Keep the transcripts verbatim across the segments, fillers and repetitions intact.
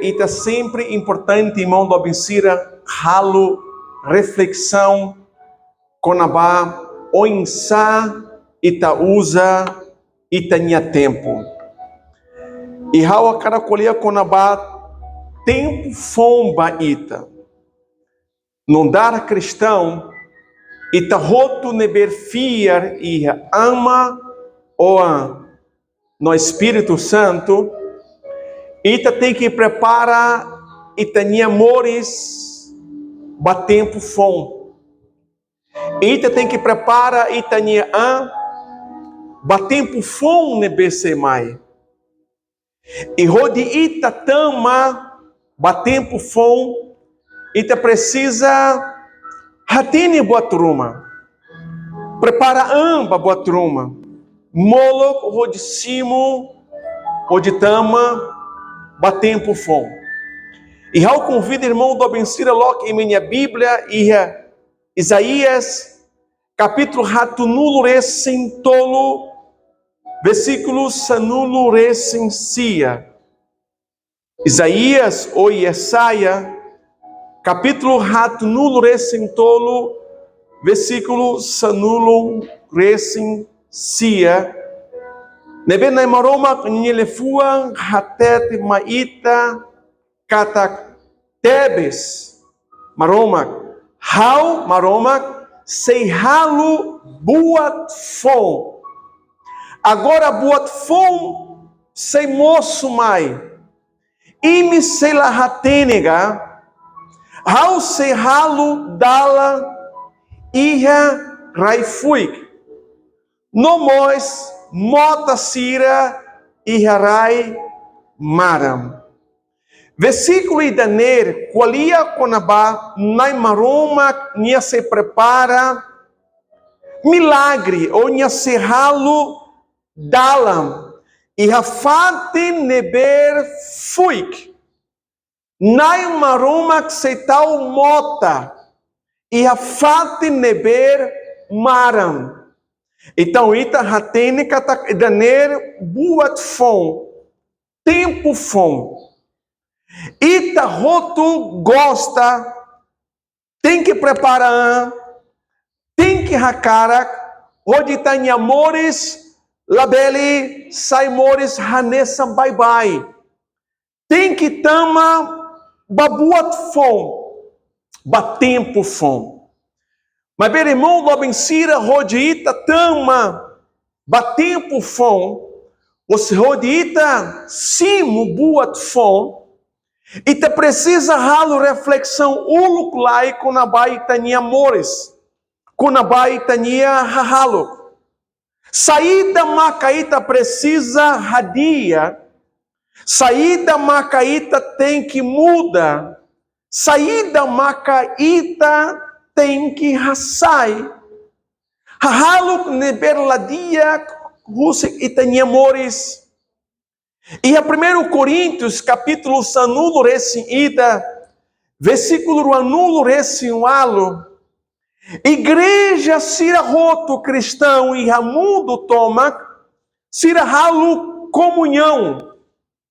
Ita sempre importante, irmaun doben sira, halo reflesaun kona-ba oinsá ita uza ita-nia tempu. I ha'u hakarak ko'alia kona-ba tempu foun ba ita. Nu'udar kristaun, ita hotu ne'ebé fiar iha Aman, Oan no Espíritu Santu, ita tenke prepara ita-nia moris ba tempu foun. Ita tenke prepara ita-nia an ba tempu foun ne'ebé sei mai. I hodi ita tama ba tempu foun, ita presiza hatene buat ruma. Prepara an ba buat ruma. Molok hodi simu, hodi tama ba tempu foun. I ha'u konvida irmaun doben sira loke imi-nia Bíblia iha Isaías, kapítulu haatnulu-resin-tolu, versíkulu sanulu-resin-sia. Isaías ou Yesaya, kapítulu haatnulu-resin-tolu, versíkulu sanulu-resin-sia. Ne'ebé Na'i Maromak nia liafuan hatete mai ita katak tebes, Maromak, ha'u Maromak sei halo buat foun. Agora buat foun sei mosu mai. Imi sei la hatene ka, ha'u sei halo dalan iha rai-fuik, no mós mota sira iha rai maran. Versíkulu ida-ne'e ko'alia kona-ba Na'i Maromak nia sei prepara milagre, ou nia sei halo dalan iha fatin ne'ebé fuik. Na'i Maromak sei tau mota iha fatin ne'ebé maran. Entaun, ita hatene katak ida-ne'e buat foun, tempu foun. Ita hotu gosta, tenke prepara an, tenke hakarak, hodi ita-nia moris labele sai moris hanesan baibain. Tenke tama ba buat foun, ba tempu foun. Maibé irmaun doben sira, hodi ita tama ba tempu foun, ou seja, hodi ita simu buat foun, ita presiza halo reflesaun uluk lai kona-ba ita-nia moris, kona-ba ita-nia hahalok. Saida maka ita presiza hadi'a, saida maka ita tenke muda, saida maka ita tenke hasai. Hahalok ne'ebé la di'ak husi ita-nia moris. Iha Primeiru Koríntius, kapítulu sanulu-resin-ida, versíkulu ruanulu-resin-ualu, igreja sira hotu kristaun iha mundu tomak, sira halo komuñaun,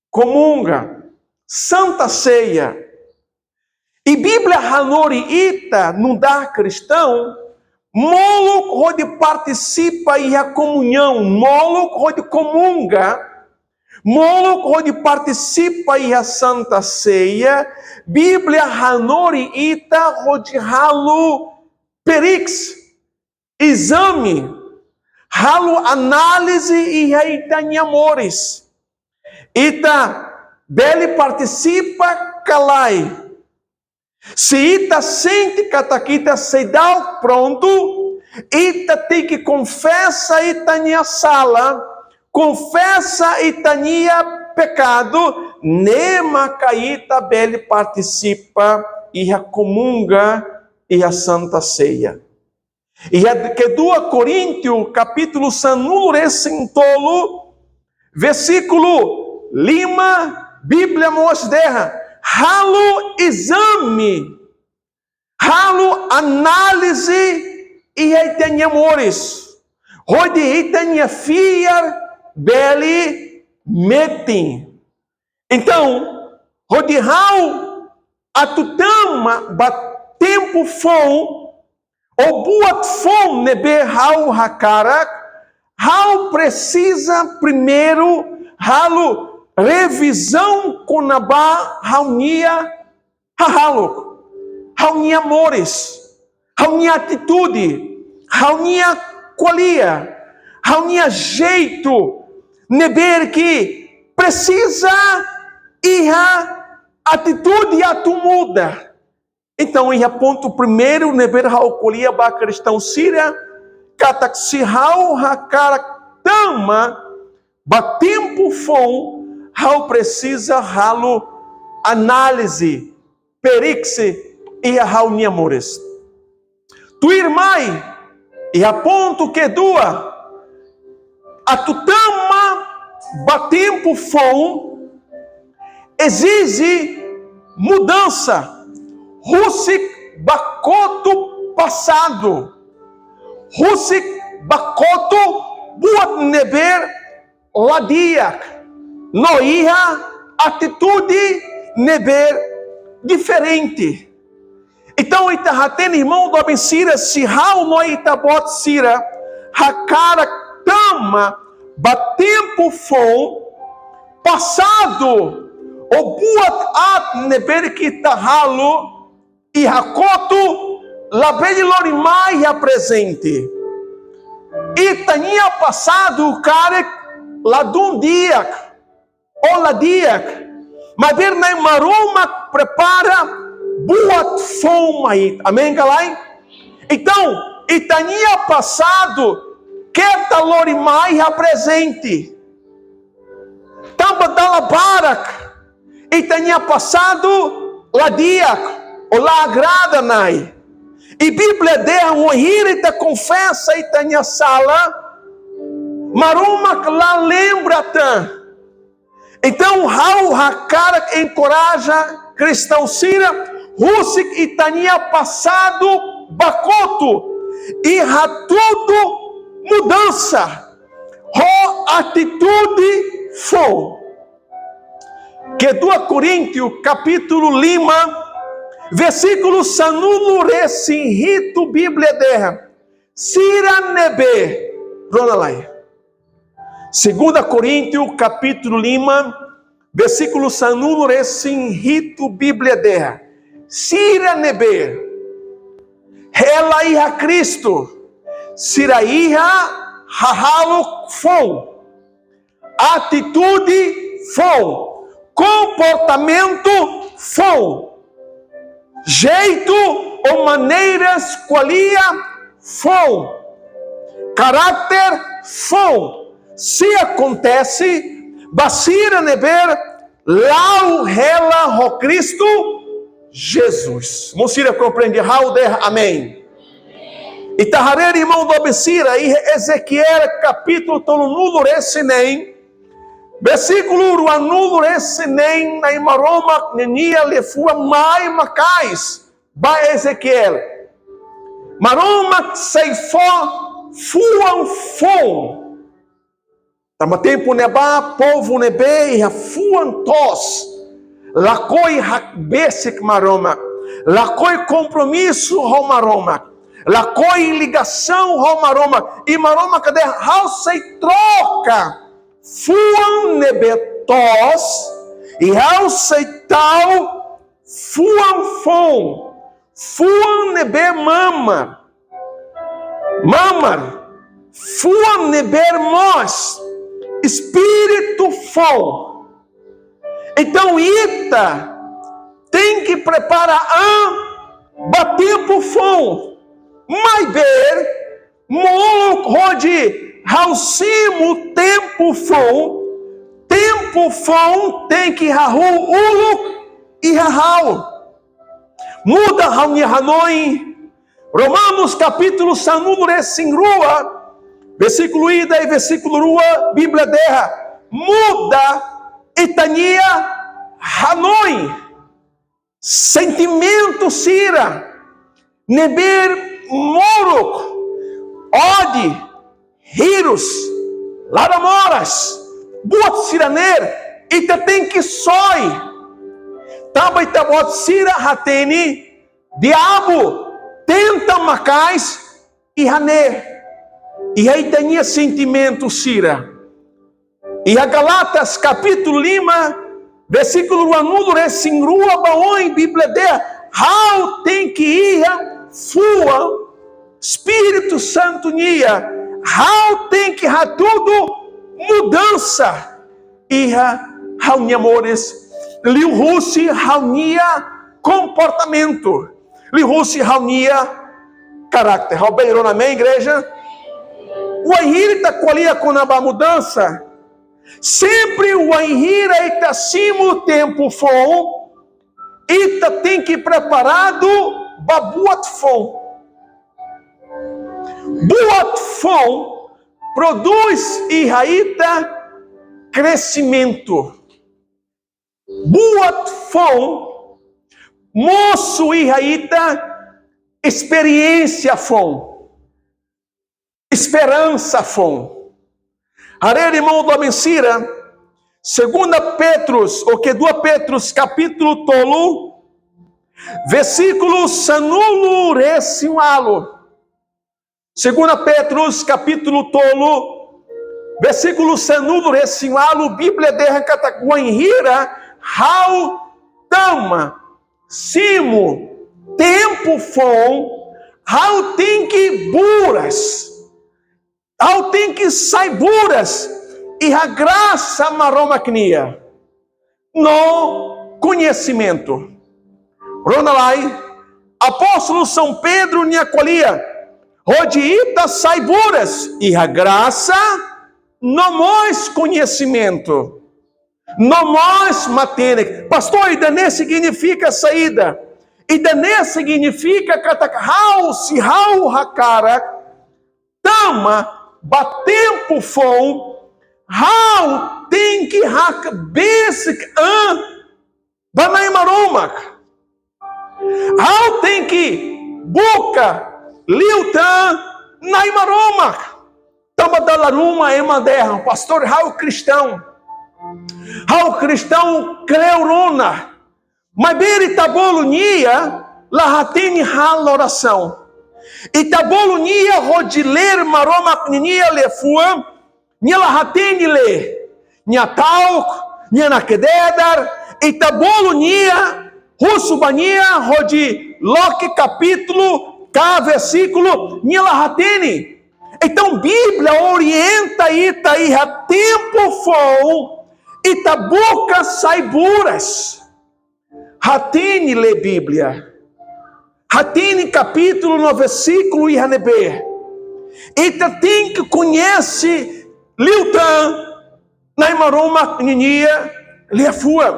komunga, Santa Seia. I Bíblia hanorin ita nu'udar kristaun, molok hodi partisipa iha komuñaun, molok hodi komunga, molok hodi partisipa iha Santa Seia, Bíblia hanorin ita hodi halo periks, ezame, halo análize iha ita-nia moris. Ita bele partisipa ka lae. Se ita sente katak ita seidauk prontu, ita tenke konfesa ita-nia sala, konfesa ita-nia pekadu, ne'e maka ita bele partisipa iha komunga, iha Santa Seia. Iha kedua Koríntius, kapítulu sanulu-resin-tolu, versíkulu lima, Bíblia mós dehan: halo ezame, halo análize iha ita-nia moris, hodi ita-nia fiar bele metin. Entaun, Hodi ha'u atu tama ba tempu foun, ou buat foun ne'ebé ha'u hakarak, ha'u presiza primeiru halo revizaun kona-ba ha'u-nia hahalok, ha'u-nia moris, ha'u-nia atitude, ha'u-nia ko'alia, ha'u-nia jeitu, ne'ebé ke presiza iha atitude atu muda. Entaun, iha pontu primeiru ne'ebé ha'u ko'alia ba kristaun sira, katak se ha'u hakarak tama ba tempu foun, ha'u presiza halo análize, perikse iha ha'u-nia moris. Tuirmai, iha pontu kedua, atu tama ba tempu foun, ezije mudansa, husik ba kotu pasadu, husik ba kotu buat ne'ebé la di'ak, no iha atitude ne'ebé diferente. Entaun, ita hatene, irmaun doben sira, se ha'u no ita-boot sira hakarak tama ba tempu foun, pasadu ou buat aat ne'ebé ke ita halo iha kotu, labele lori mai iha prezente. Ita-nia pasadu karik ladún di'ak, ou la di'ak. Maibé Na'i Maromak prepara buat foun mai. Amen ka lae? Entaun, ita-nia pasadu keta lori mai iha prezente. Tanba dala barak ita-nia pasadu la di'ak, ou la agrada Na'i. I Bíblia dehan, wainhira ita konfesa ita-nia sala, Maromak la lembra tan. Entaun, ha'u hakarak enkoraja kristaun sira, husik ita-nia pasadu ba kotu, i hatudu mudansa ho atitude foun. Kedua Koríntiu, kapítulu lima, versíkulu sanulu-resin-hitu, Bíblia dehan: Sira ne'ebé, rona lai. Segunda Koríntiu, kapítulu lima, versíkulu sanulu-resin-hitu, Bíblia dehan: Sira ne'ebé hela iha Kristu, sira iha hahalok foun, atitude foun, komportamentu foun, jeitu ou maneiras ko'alia foun, karáter foun. Se akontese ba sira ne'ebé la'o hela ho Kristu Jesus. Maun sira komprende? Ha'u dehan amen. Ita haree, irmaun doben sira, iha Ezequiel kapítulu tolunulu-resin-neen, versíkulu ruanulu-resin-neen, Na'i Maromak ninia liafuan mai maka'as ba Ezequiel. Maromak sei fó fuan foun. Tanba tempu ne'ebá, povu ne'ebé iha fuan toos, lakohi hakbesik Maromak, lakohi kompromisu ho Maromak, lakohi ligasaun ho Maromak. I Maromak dehan: Ha'u sei troka fuan ne'ebé toos, i ha'u sei tau fuan foun, fuan ne'ebé mamar. Mamar, fuan ne'ebé moos, espíritu foun. Entaun, ita tenke prepara an ba tempu foun. Maibé, molok hodi ha'u simu tempu foun, tempu foun tenke hahú uluk iha ha'u. Muda ha'u-nia hanoin. Romanus kapítulu sanulu-resin-rua, versíkulu ida i versíkulu rua, Bíblia dehan: Muda ita-nia hanoin, sentimentu sira ne'ebé moruk, ódiu, hirus, laran-moras, buat sira-ne'e, ita tenke soe. Tanba ita-boot sira hatene, diabu tenta maka'as iha ne'e, iha ita-nia sentimentu sira. Iha Gálatas kapítulu lima, versíkulu ruanulu-resin-rua ba oin, Bíblia dehan: Ha'u tenke iha fuan Espíritu Santu nian, ha'u tenke hatudu mudansa iha ha'u-nia moris, liuhusi ha'u-nia komportamentu, liuhusi ha'u-nia karakter. Ha'u bele rona amen, igreja? Wainhira ita ko'alia kona-ba mudansa, sempre wainhira ita simu tempu foun, ita tenke preparadu ba buat foun. Buat foun prodús iha ita kresimentu. Buat foun mosu iha ita esperiénsia foun, esperansa foun. Haree, irmaun doben sira, Segunda Petrus, ou ke Dua Petrus, kapítulu tolu, versíkulu sanulu-resin-ualu. Segunda Petrus, kapítulu tolu, versíkulu sanulu-resin-ualu, Bíblia dehan katak wainhira ha'u tama, simu tempu foun, ha'u tenke buras, ha'u tenke sai buras iha grasa Maromak nian no koñesimentu. Rona lai, apóstolu São Pedro nia ko'alia, hodi ita sai buras iha grasa no mós koñesimentu, no mós matenek. Pastór, ida-ne'e signifika saida? Ida-ne'e signifika katak ha'u, se ha'u hakarak tama ba tempu foun, ha'u tenke hakbesik an ba Nai Maromak. Ha'u tenke buka liután Nai Maromak. Tanba dala ruma ema dehan, pastór, ha'u kristaun, ha'u kristaun kleur ona. Maibé ita-bolu nian la hatene halo orasaun. Ita-bolu nian hodi lee Maromak ninia liafuan, nia la hatene lee. Nia ta'uk, nia nakdedar, ita-bolu nian husu ba nia hodi loke kapítulu ka versíkulu, nia la hatene. Entaun, Bíblia orienta ita iha tempu foun, ita buka sai buras. Hatene lee Bíblia. Hatene kapítulu no versíkulu iha ne'ebé. Ita tenke koñese liután Nai Maromak ninia liafuan.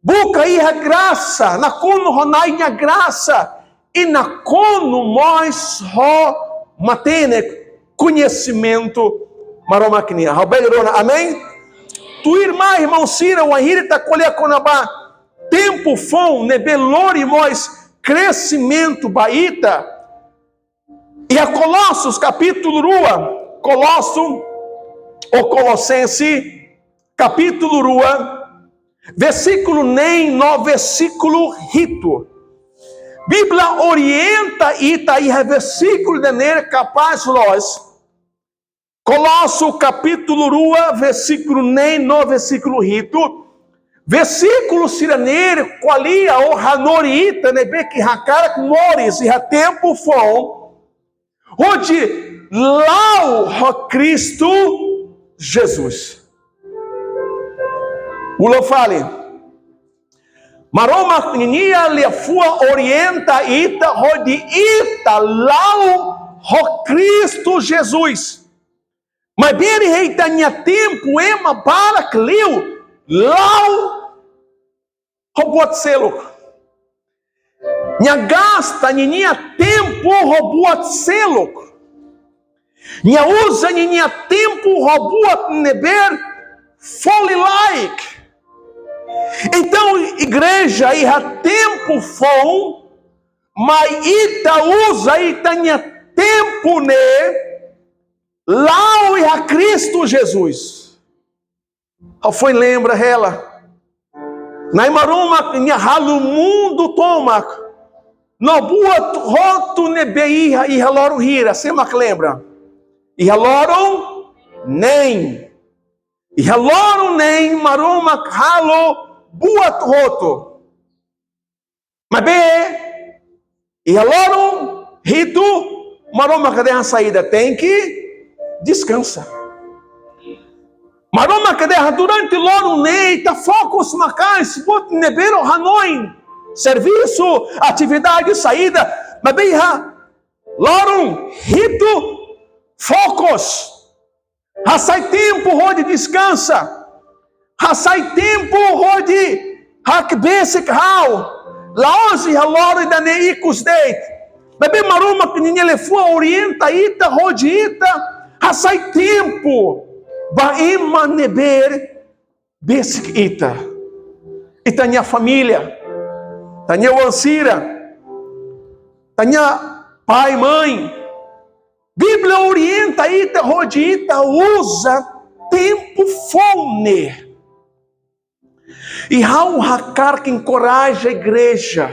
Buka iha grasa, nakonu ho Nai nia grasa, i nakonu mós ho matenek, koñesimentu Maromak nian. Ha'u bele rona amen? Tuirmai, irmaun sira, wainhira ita ko'alia kona-ba tempu foun ne'ebé lori mós kresimentu ba ita. Iha Kolosu kapítulu rua, Kolosu, ou Kolosense, kapítulu rua, versíkulu neen no versíkulu hitu. Bíblia orienta ita iha versíkulu ida-ne'e kapás loos. Kolosu kapítulu rua, versíkulu neen no versíkulu hitu. Versíkulu sira-ne'e ko'alia ou hanorin ita ne'ebé ke hakarak moris iha tempu foun, hodi la'o ho Kristu Jesus. Uluk fali. Maromak ninia liafuan orienta ita hodi ita la'o ho Kristu Jesus. Maibé iha ita-nia tempu ema barak liu la'o ho buat seluk. Nia gasta ninia tempu ho buat seluk. Nia uza ninia tempu ho buat ne'ebé folin-laek. Entaun, igreja, iha tempu foun, mai ita uza ita-nia tempu ne'e la'o iha Kristu Jesus. Ha'u foin lembra hela. Na'i Maromak nia halo mundu tomak, no buat hotu ne'ebé iha, iha loron hira, sé mak lembra? Iha loron neen. Iha loron neen Maromak halo buat hotu. Maibé, iha loron hitu, Maromak dehan saida? Tenke deskansa. Maromak dehan durante loron neen ita fokus maka'as buat ne'ebé ita hanoin, servisu, atividade saida. Maibé iha loron hitu, fokus. Hasai tempu hodi deskansa. Hasai tempu hodi hakbesik ha'u. La'ós iha loron ida-ne'e ikus de'it. Maibé Maromak ninia liafuan orienta ita hodi ita hasai tempu ba ema ne'ebé besik ita. Ita-nia família, ita-nia oan sira, ita-nia pai, mãe. Bíblia orienta ita hodi ita uza tempu foun ne'e. I ha'u hakarak enkoraja igreja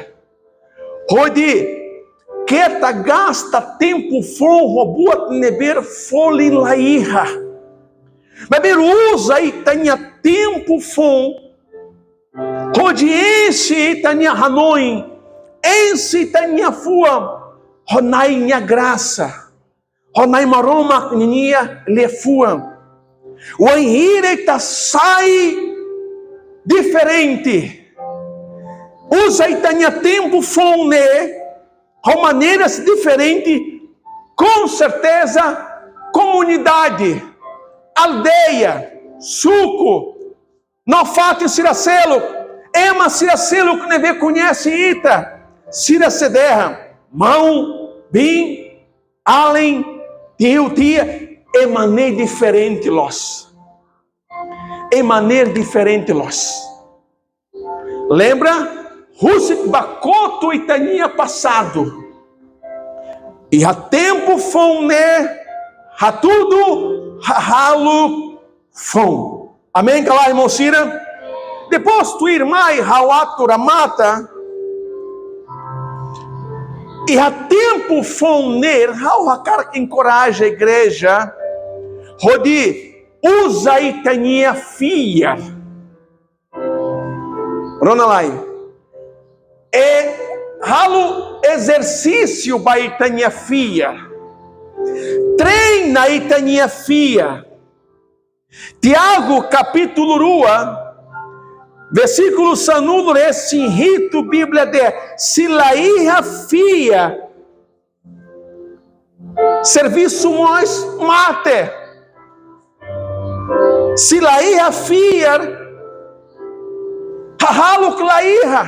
hodi keta gasta tempu foun ho buat ne'ebé folin la iha. Maibé uza ita-nia tempu foun hodi enxe ita-nia hanoin, enxe ita-nia fuan ho Na'i nia grasa, ho Na'i Maromak ninia liafuan. Wainhira ita sai diferente, uza ita-nia tempu foun ne'e ho maneiras diferente, com certeza, komunidade, aldeia, suku, no fatin sira seluk, ema sira seluk ne'ebé koñese ita, sira sei dehan: maun, biin, alin, tiu, tia, ema ne'e diferente loos. Ema ne'e diferente loos. Lembra, husik ba kotu ita-nia pasadu. Iha tempu foun ne'e, hatudu hahalok foun. Amen ka lae, irmaun sira? Depois tuirmai ha'u atu remata. Iha tempu foun ne'e, ha'u hakarak enkoraja igreja hodi uza ita-nia fiar. Rona lai. E halo ezersísiu ba ita-nia fiar. Treina ita-nia fiar. Tiago kapítulu rua, versíkulu sanulu-resin-hitu, Bíblia dehan: se la iha fiar, servisu mós mate. Se la iha fiar, hahalok la iha.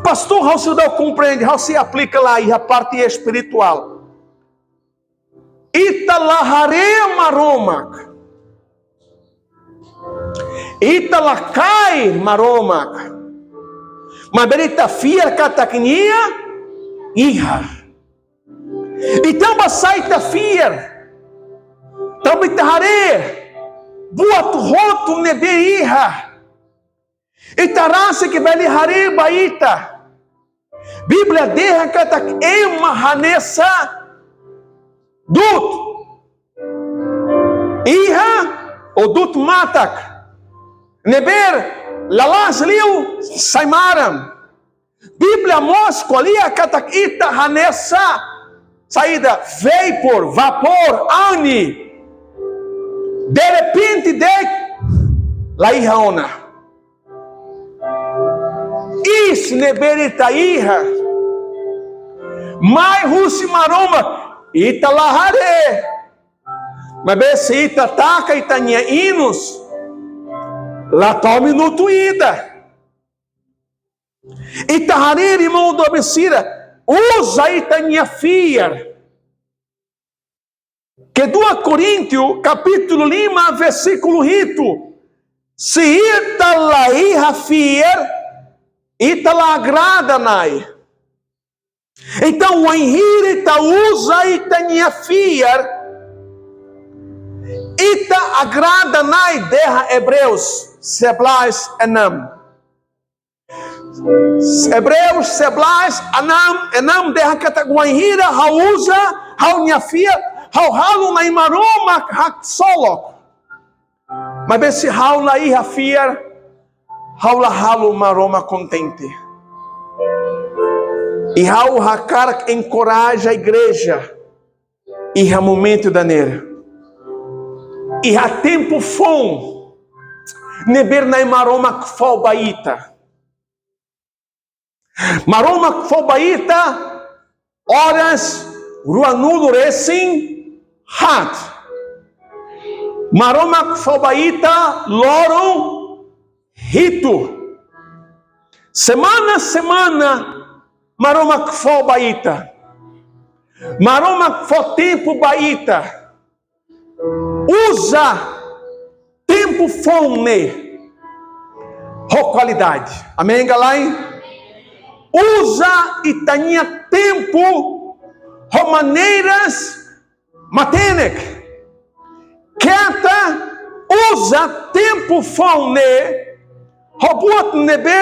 Pastór, ha'u seidauk komprende, ha'u sei aplika lai iha parte espirituál. Ita la haree Maromak. Ita la kaer Maromak. Maibé ita fiar katak Nia iha. Entaun, tanba sá ita fiar? Tanba ita haree buat hotu ne'ebé iha. Ita rasik bele haree ba ita. Bíblia dehan katak ema hanesan du'ut. Iha, ou du'ut matak ne'ebé lalais liu sai maran. Bíblia mós ko'alia katak ita hanesan saida? Vapór, vapór, anin. Derrepente de'it la iha ona. Iis ne'ebé ita iha mai husi Maromak, ita la haree. Maibé se ita taka ita-nia inus, la to'o minutu ida. Ita haree, irmaun doben sira, uza ita-nia fiar. Kedua Koríntiu, kapítulu lima, versíkulu hitu. Se ita la iha fiar, ita la agrada Na'i. Entaun, wainhira ita uza ita-nia fiar, ita agrada Na'i, dehan Ebreus sebelas enam. Ebreus sebelas, enam, enam dehan katak wainhira ha'u uza ha'u-nia fiar, ha'u halo Na'i Maromak haksolok. Maibé se ha'u la iha fiar, ha'u la halo Maromak kontente. I ha'u hakarak enkoraja igreja iha momentu ida-ne'e. Iha tempu foun ne'ebé Na'i Maromak fó ba ita. Maromak fó ba ita oras ruanulu-resin-haat. Maromak fó ba ita loron hitu. Semana-semana Maromak fó ba ita. Maromak fó tempu ba ita. Uza tempu foun ne'e ho kualidade. Amen ka lae? Uza ita-nia tempu ho maneiras matenek. Keta uza tempu foun ne'e ho buat ne'ebé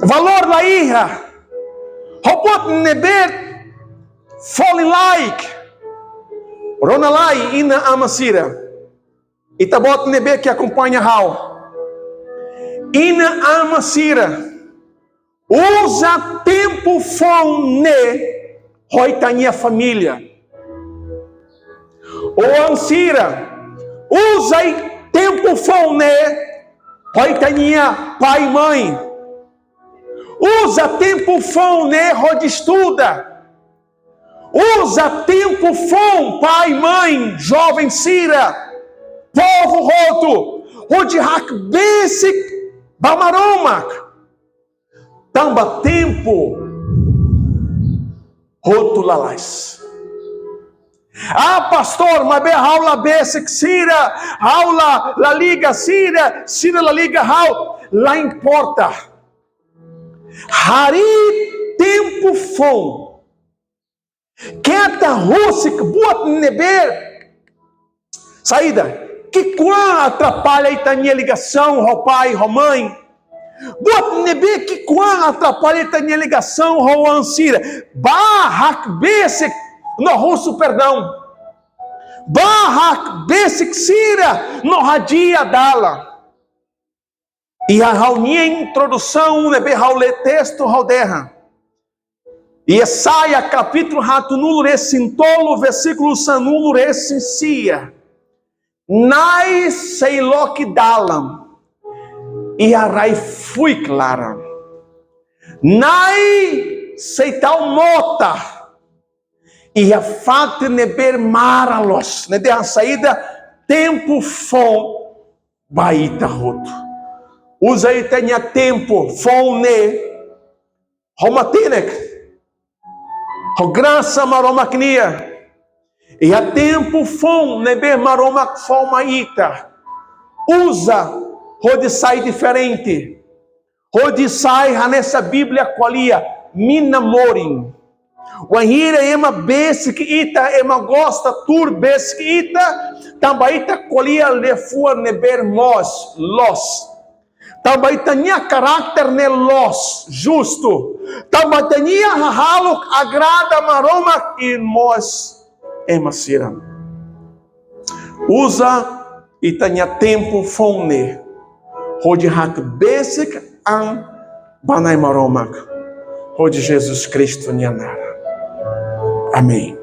valór la iha. Ho buat ne'ebé folin-laek. Rona lai, inan-aman sira. Ita-boot ne'ebé ke akompaña ha'u. Inan-aman sira. Uza tempu foun ne'e ho ita-nia família. Oan sira, uza tempu foun ne'e ho ita-nia pai-mãe. Uza tempu foun ne'e hodi estuda. Uza tempu foun, pai, mãe, joven sira, povu hotu, hodi hakbesik ba Maromak. Tanba tempu hotu lalais. Ah, pastór, maibé ha'u la besik sira, ha'u la, la liga sira, sira la liga ha'u, la importa. Harii tempu foun. Keta husik buat ne'ebé saida, ki'ikoan atrapalla ita-nia ligasaun ho pai, ho mãe. Buat ne'ebé ki'ikoan atrapalla ita-nia ligasaun ho oan sira. Bá hakbesik no husu perdaun. Bá hakbesik sira no hadi'a dalan. Iha ha'u-nia introdusaun ne'ebé ha'u lee testu ha'u dehan. Yesaya kapítulu haatnulu-resin-tolu, versíkulu sanulu-resin-sia. Na'i sei loke dalan iha rai-fuik laran. Na'i sei tau mota iha fatin ne'ebé maran loos. Ne'e dehan saida? Tempu foun ba ita hotu. Uza ita-nia tempu foun ne'e ho matenek, ho grasa Maromak nian. Iha tempu foun ne'ebé Maromak fó mai ita, uza hodi sai diferente. Hodi sai hanesan Bíblia ko'alia, mina-morin. Wainhira ema besik ita, ema gosta tuur besik ita, tanba ita ko'alia liafuan ne'ebé moos, loos. Tanba ita-nia karakter ne'e loos, justu. Tanba ita-nia hahalok agrada Maromak i mós ema sira. Uza ita-nia tempu foun ne'e hodi hakbesik an ba Na'i Maromak, hodi Jesus Kristu nia naran. Amen.